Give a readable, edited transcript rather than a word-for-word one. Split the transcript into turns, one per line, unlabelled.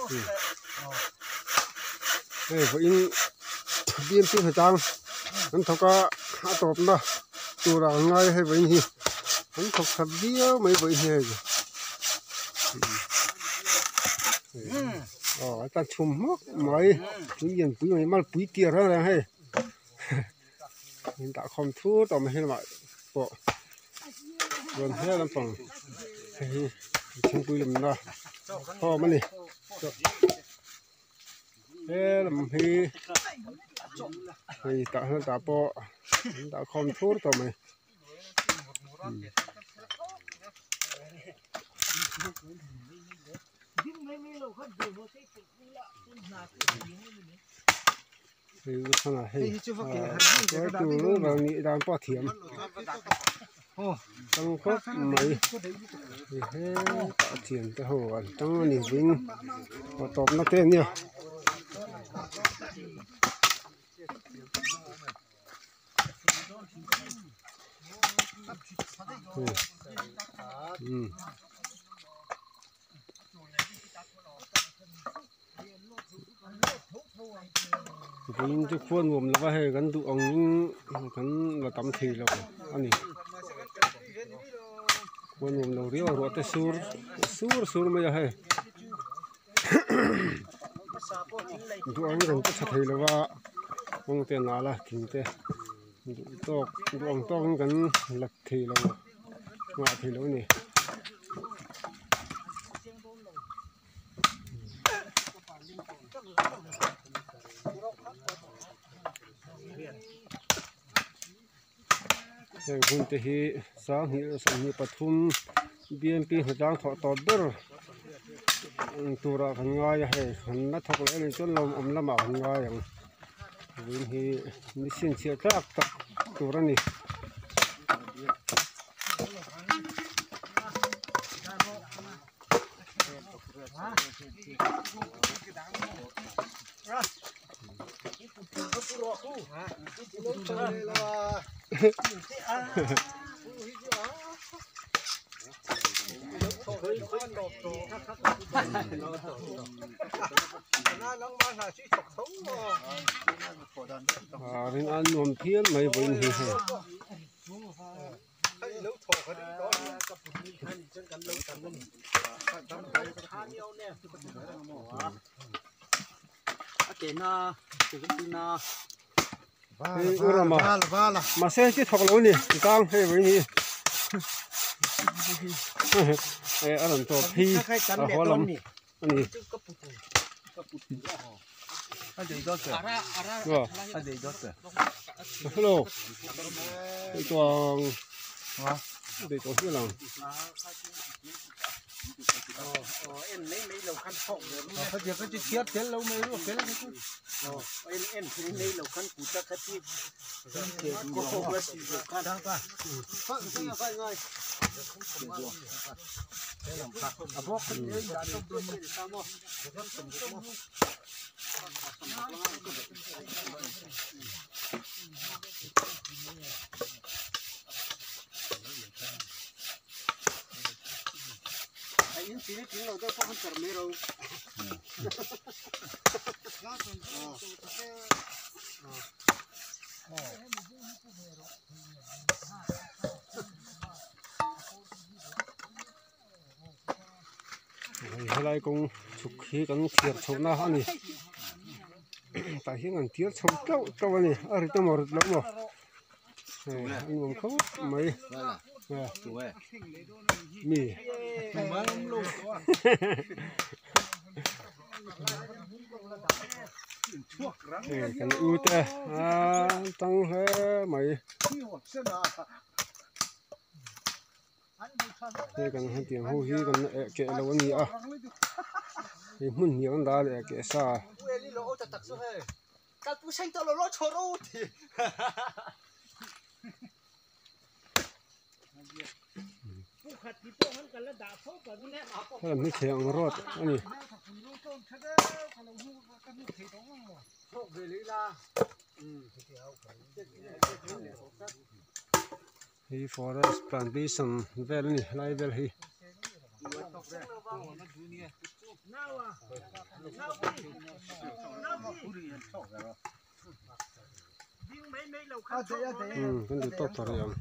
Hei vawiin bmp hnatang an thawk a a tawpna tur ah an ngai a hei vawiin hi an thawk that viau mai vawiin hi hei aw a tla chhum hmawk mai tui lianpui mai malpui tir reng reng hei in dah khawm thur tawh mai helamah pawh rawn he lampang hei hi thingpui lumna khawm a ni he lam hi hei tah hian tah pawh an dah khawm thur tawh mai. Hei nih dan pawh a thiam tang khawp mai hetah thian te ho an tang a ni vin aw tawpna te a nia. Vawiin chu khua nuam lova hei kan duh angin kan la tam thei lo a ni khua nuam lo riau a ruah te sur sur sur mai a hei duh angin kan che tha thei lova kawng te an al a thing te duh tawk duh ang tawkin kan la thei lo nghah thei lo a ni. Heng hun te hi sanghnih leh 23 bmp hnatlang thawh tawp ber turah kan ngai a hei an la thawk leh a nih chuan lawmawm lamah kan ngai ang vawiin hi ni chhinchhiah tlak tak tur a ni. Rin a nuam phian mai vawiin hi hei. Hei u Rama mahse heti thawk lo a ni tang hei vawiin hi hei a rawn tawp phei a haw lam a ni. Hello hei chuan hei tawh hial ang. Helai kawng chhuk hi kan chhiar chhoh na a ni tah hian an tir chho tlauh tlauh a ni a rit emaw rit lo emaw hei a nuam khawp mai mi hei kan u te a tang hle mai. Hei kan hetiang ho hi kan eh keh lo a ni a hei hmun hnih an dah a leh keh sa. Helam hi chhe ang road a ni. Hei forest plantation vel a ni helai vel hi. Kan duh tawk ta rih ang.